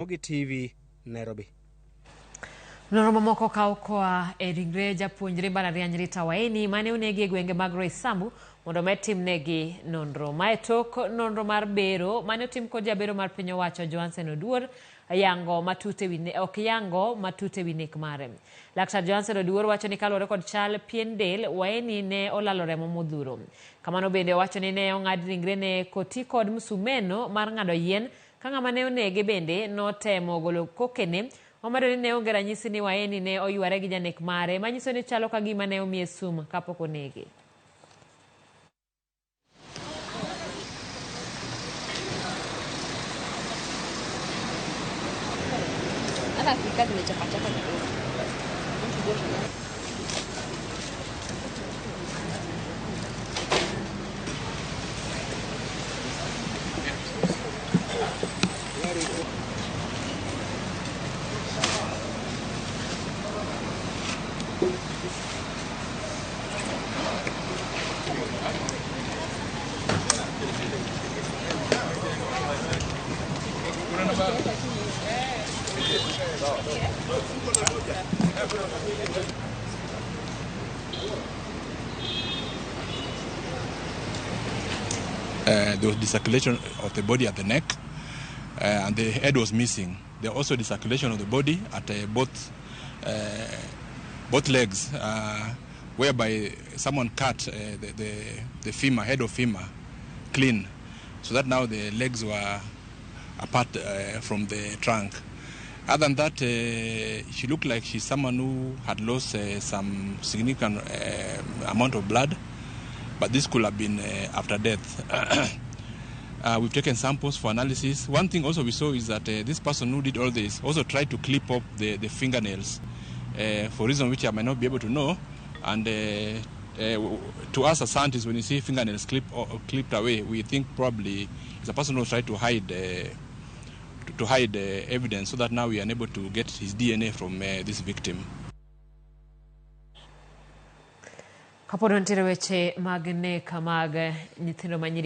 Ramogi TV, Nairobi. Nonro mamoko okaw koa e ringre japuonjre mbalariany Rita Waeni mane onegi e gwenge mag Roysambu mondo omed timnegi nonro. Mae tok nonro mar bero mane otim kod jabero mar piny owacho Johansen Oduor yango matut ewi ok yango matut ewi nek mare. Laktar Johansen Oduor wacho ni kaluwore kod chal pien del, Waeni ne olalo remo modhuro. Kamano bende owacho ni ne ong'ad ringrene koti kod msumeno mar ng'ado yien ka ng'ama ne onege bende notemo golo kokene. Omedo ni ne onge ranyisi ni Waeni ne oyware gi janek mare, manyiso ni chalo ka gima ne omiye sum kapok onege. There was disarticulation of the body at the neck, and the head was missing. There was also disarticulation of the body at both legs, whereby someone cut the femur, head of femur, clean, so that now the legs were apart from the trunk. Other than that, she looked like she's someone who had lost some significant amount of blood, but this could have been after death. We've taken samples for analysis. One thing also we saw is that this person who did all this also tried to clip up the fingernails for reason which I might not be able to know. And to us as scientists, when you see fingernails clipped away, we think probably it's a person who tried to hide evidence, so that now we are unable to get his DNA from this victim. Kapod wantiere weche mag nek mag nyithindo manyiri.